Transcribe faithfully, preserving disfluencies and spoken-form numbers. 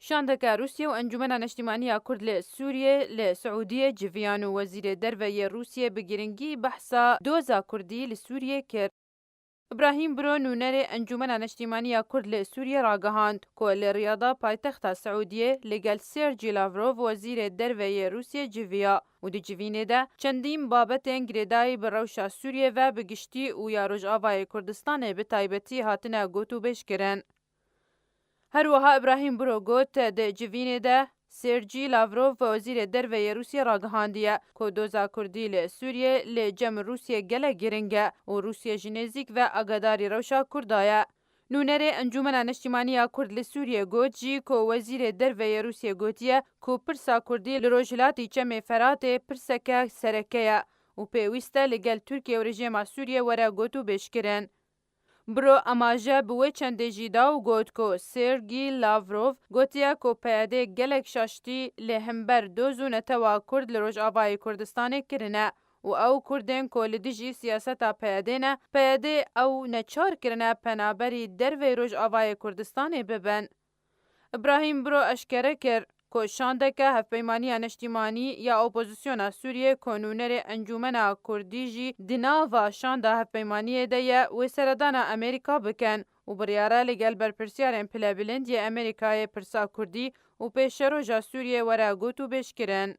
Şandeke Rûsye û Encûmena Neştîmanî ya Kurd li Sûriyê li Siûdiyê civiyan û Wezîrê Derve yê Rûsye bi girîngî behsa doza Kurdî li Sûriyê kir. Îbrahîm Bro, nûnerê Encûmena Neştîmanî ya Kurd li Sûriyê ragihand ku li Riyada paytexta Siûdiyê li gel Sergî Lavrov, Wezîrê Derve yê Rûsye civiya û di civînê de çendîn babetên girêdayî bi rewşa Sûriyê ve bi giştî û ya Rojavayê Kurdistanê bi taybetî hatine gotûbêjkirin. Her wiha Îbrahîm Bro got, di civînê de Sergî Lavrov, Wezîrê Derve yê Rûsye ragihandiye ku doza Kurdî li Sûriyê li cem Rûsye gelek giring e û Rûsye ji nêzîk ve agadarî rewşa Kurda ye. Nûnerê Encûmena Neştîmanî ya Kurd li Sûriyê got jî ku Wezîrê Derve yê Rûsye gotiye ku pirsa Kurdî li Rojhilatî Çemê Feratê pirseke sereke ye û pêwîst e li gel Tirkiye û rejîma Sûriyê were gotûbêjkirin. Bro amaje bi wê çendê jî da û got ku Sergî Lavrov gotiye ku P Y D gelek şaştî li hember doz û netewa Kurd li Rojavayê Kurdistanê kirine û ew Kurdên ku li dijî siyaseta P Y D ne, P Y D ew neçar kirine penaberî derveyî Rojavayê Kurdistanê bibin. Îbrahîm Bro eşkere kir ku şandeke Hevpeymaniya Neştîmanî ya Opozisyona Sûriyê ku nûnerê Encûmena Kurdî jî di nava şanda hevpeymaniyê de ye, wê seredana Amerîka bikin û biryare li gel berpirsiyarên pilebilind yê Amerîkayê pirsa Kurdî û pêşeroja Sûriyê were gotûbêjkirin.